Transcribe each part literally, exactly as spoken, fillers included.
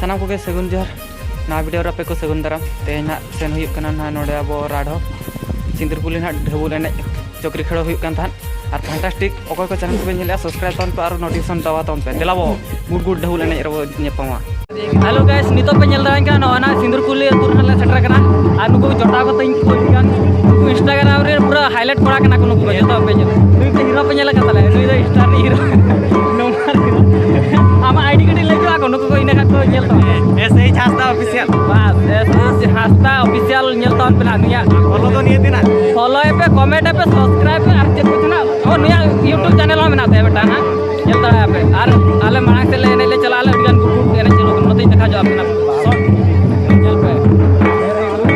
ᱥᱟᱱᱟᱢ ᱠᱚᱜᱮ ᱥᱟᱹᱜᱩᱱ ᱡᱚᱦᱟᱨ᱾ ᱱᱚᱣᱟ ᱵᱷᱤᱰᱤᱭᱳ ᱨᱮ ᱟᱯᱮ ᱠᱚ ᱥᱟᱹᱜᱩᱱ ᱫᱟᱨᱟᱢ᱾ ᱛᱮᱦᱮᱧ ᱦᱟᱸᱜ ᱥᱮᱱ ᱦᱩᱭᱩᱜ ᱠᱟᱱᱟ ᱱᱟᱦᱟᱜ ᱱᱚᱰᱮ ᱟᱵᱚ ᱨᱟᱰᱷᱚ ᱥᱤᱸᱫᱩᱨ ᱠᱩᱞᱦᱤ ᱱᱟᱦᱟᱜ ᱰᱷᱟᱹᱵᱩᱞ ᱮᱱᱮᱡ ᱪᱚᱠᱨᱤ ᱠᱷᱮᱲᱚ ᱦᱩᱭᱩᱜ ᱠᱟᱱ ᱛᱟᱦᱮᱸᱫ᱾ ᱟᱨ ᱯᱷᱟᱱᱴᱟᱥᱴᱤᱠ ᱚᱠᱚᱭ ᱠᱚ ᱪᱮᱱᱮᱞ ᱠᱚᱯᱮ ᱧᱮᱞᱮᱜᱼᱟ, ᱥᱟᱵᱥᱠᱨᱟᱭᱤᱵ ᱛᱟᱵᱚᱱ ᱯᱮ ᱟᱨ ᱱᱳᱴᱤᱯᱷᱤᱠᱮᱥᱚᱱ ᱫᱟᱵᱟᱣ ᱛᱟᱵᱚᱱ ᱯᱮ᱾ ᱫᱮᱞᱟ ᱵᱚ, ᱜᱩᱰ ᱜᱩᱰ ᱰᱷᱟᱹᱵᱩᱞ ᱮᱱᱮᱡ ᱨᱮᱵᱚ ᱧᱟᱯᱟᱢᱟ᱾ ᱦᱮᱞᱳ ᱜᱟᱭᱥ, ᱱᱤᱛᱚᱜ ᱯᱮ ᱧᱮᱞ ᱫᱟᱲᱮᱭᱟᱜ ᱠᱟᱱᱟ, ᱱᱚᱜᱼᱚᱭ ᱱᱟ ᱥᱤᱸᱫᱩᱨ ᱠᱩᱞᱦᱤ ᱟᱹᱛᱩ ᱨᱮ ᱱᱟᱜ ᱞᱮ ᱥᱮᱴᱮᱨ ᱟᱠᱟᱱᱟ᱾ ᱟᱨ ᱱᱩᱠᱩ ᱡᱚᱴᱟᱣ ᱠᱚ ᱛᱤᱧ ᱠᱚ ᱦᱩᱭᱩᱜ ᱠᱟᱱ, ᱱᱩᱠᱩ ᱤᱱᱥᱴᱟᱜᱨᱟᱢ ᱨᱮ ᱯᱩᱨᱟᱹ ᱦᱟᱭᱞᱟᱭᱤᱴ ᱠᱚᱲᱟ ᱠᱟᱱᱟ ᱠᱚ ᱱᱩᱠᱩ ᱠᱚ, ᱡᱚᱛᱚ ᱯᱮ ᱧᱮᱞ᱾ ᱱᱩᱭ ᱫᱚ ᱦᱤᱨᱳ ᱯᱮ ᱧᱮᱞ ᱟᱠᱟᱫ ᱛᱟᱞᱮᱭᱟ, ᱱᱩᱭ ᱫᱚ ᱥᱴᱟᱨ ᱨᱤᱱᱤᱡ ᱦᱤᱨᱳ᱾ Number hero. ᱟᱢᱟᱜ ᱟᱭᱰᱤ ᱠᱟᱹᱴᱤᱡ ᱞᱟᱹᱭ ᱦᱚᱪᱚ ᱟᱠᱚ, ᱱᱩᱠᱩ ᱠᱚ ᱤᱱᱟᱹ ᱠᱷᱟᱱ ᱠᱚ ᱧᱮᱞ ᱛᱟᱢᱟ᱾ ᱮᱥ ᱮᱭᱤᱪ ᱦᱟᱸᱥᱫᱟ ᱚᱯᱷᱤᱥᱤᱭᱟᱞ᱾ ᱵᱟᱥ, ᱮᱥ ᱮᱭᱤᱪ ᱦᱟᱸᱥᱫᱟ ᱚᱯᱷᱤᱥᱤᱭᱟᱞ ᱧᱮᱞ ᱛᱟᱵᱚᱱ ᱯᱮ ᱱᱟᱜ ᱱᱩᱭᱟᱜ᱾ ᱯᱷᱚᱞᱳ ᱫᱚ ᱱᱤᱭᱟᱹ ᱫᱤᱱᱟᱜ᱾ ᱯᱷᱚᱞᱳᱭ ᱯᱮ, ᱠᱚᱢᱮᱱᱴ ᱯᱮ, ᱥᱟᱵᱥᱠᱨᱟᱭᱤᱵ ᱯᱮ ᱟᱨ ᱪᱮᱫ ᱠᱚ ᱛᱟᱦᱮᱱᱟ᱾ ᱦᱚᱸ, ᱱᱩᱭᱟᱜ YouTube ᱪᱮᱱᱮᱞ ᱦᱚᱸ ᱢᱮᱱᱟᱜ ᱛᱟᱭᱟ ᱢᱤᱫᱴᱟᱝ ᱦᱟᱸᱜ, ᱧᱮᱞ ᱫᱟᱲᱮᱭᱟᱜᱼᱟ ᱯᱮ᱾ ᱟᱨ ᱟᱞᱮ ᱢᱟᱲᱟᱝ ᱥᱮᱫ ᱞᱮ ᱮᱱᱮᱡ ᱞᱮ ᱪᱟᱞᱟᱜᱼᱟ, ᱟᱞᱮ ᱟᱹᱰᱤᱜᱟᱱ ᱜᱩᱰ ᱜᱩᱰ ᱮᱱᱮᱡ ᱪᱟᱹᱞᱩ ᱠᱟᱱᱟ, ᱱᱚᱛᱮᱧ ᱫᱮᱠᱷᱟᱣ ᱦᱚᱪᱚ ᱟᱯᱮ ᱠᱟᱱᱟ᱾ ᱧᱮᱞ ᱯᱮ,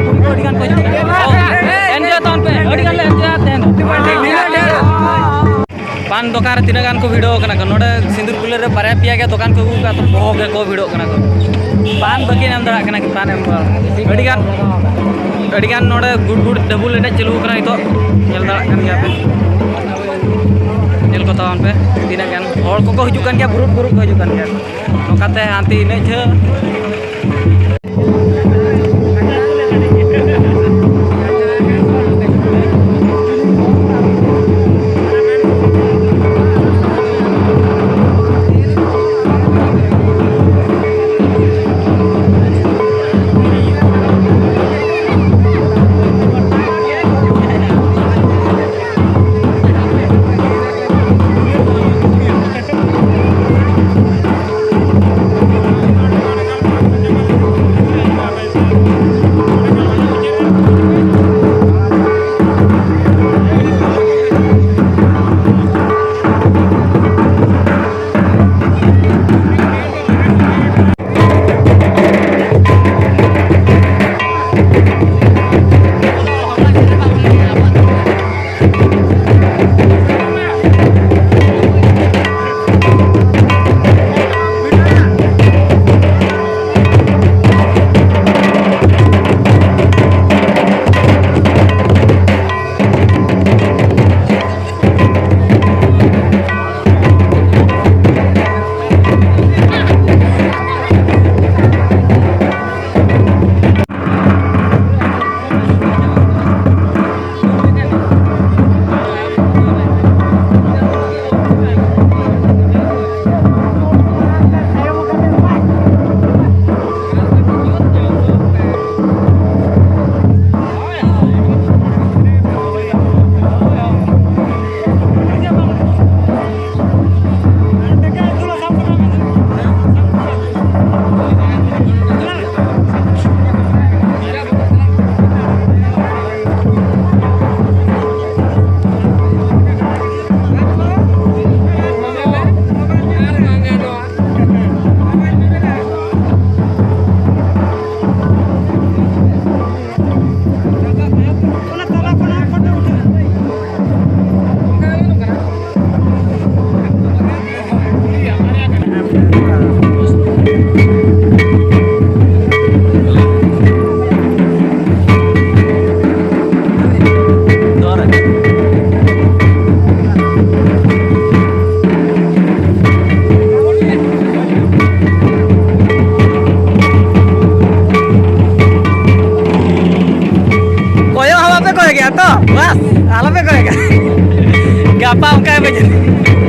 ᱠᱩᱲᱤ ᱠᱚ ᱟᱹᱰᱤᱜᱟᱱ ᱠᱚ ᱦᱤᱡᱩᱜ ᱠᱟᱱᱟ᱾ ᱮᱱᱡᱚᱭ ᱛᱟᱵᱚᱱ ᱯᱮ, ᱟᱹᱰᱤᱜᱟᱱ ᱞᱮ ᱮᱱᱡᱚᱭᱟ ᱛᱮᱦᱮᱧ ᱫᱚ᱾ ᱯᱟᱱ ᱫᱚᱠᱟᱱ ᱨᱮ ᱛᱤᱱᱟᱹᱜ ᱜᱟᱱ ᱠᱚ ᱵᱷᱤᱲᱚ ᱠᱟᱱᱟ ᱠᱚ᱾ ᱱᱚᱰᱮ ᱥᱤᱸᱫᱩᱨ ᱠᱩᱞᱦᱤ ᱨᱮ ᱵᱟᱨᱭᱟ ᱯᱮᱭᱟ ᱜᱮ ᱫᱚᱠᱟᱱ ᱠᱚ ᱟᱹᱜᱩ ᱠᱟᱜᱼᱟ, ᱛᱚ ᱵᱚᱦᱚᱜ ᱜᱮᱠᱚ ᱵᱷᱤᱲᱚᱜ ᱠᱟᱱᱟ ᱠᱚ᱾ ᱯᱟᱱ ᱵᱟᱹᱠᱤᱱ ᱮᱢ ᱫᱟᱲᱮᱭᱟᱜ ᱠᱟᱱᱟ ᱠᱤ ᱯᱟᱱ ᱮᱢ ᱠᱚ᱾ ᱟᱹᱰᱤᱜᱟᱱ, ᱟᱹᱰᱤᱜᱟᱱ ᱱᱚᱰᱮ ᱜᱩᱰ ᱜᱩᱰ ᱰᱟᱵᱩᱞ ᱮᱱᱮᱡ ᱪᱟᱹᱞᱩ ᱠᱟᱱᱟ ᱱᱤᱛᱚᱜ, ᱧᱮᱞ ᱫᱟᱲᱮᱭᱟᱜ ᱠᱟᱱ ᱜᱮᱭᱟ ᱯᱮ᱾ ᱧᱮᱞ ᱠᱚ ᱛᱟᱵᱚᱱ ᱯᱮ, ᱛᱤᱱᱟᱹᱜ ᱜᱟᱱ ᱦᱚᱲ ᱠᱚᱠᱚ ᱦᱤᱡᱩᱜ ᱠᱟᱱ ᱜᱮᱭᱟ, ᱵᱩᱨᱩᱫ ᱵᱩᱨᱩᱫ ᱠᱚ ᱦᱤᱡᱩᱜ ᱠᱟᱱ ᱜᱮᱭᱟ᱾ ᱱᱚᱝᱠᱟᱛᱮ ᱦᱟᱱᱛᱮ ᱤᱱᱟᱹᱜ ᱡᱷᱟᱹᱞ᱾ ᱚᱱᱠᱟ ᱜᱮ ᱡᱟᱹᱱᱤᱡ᱾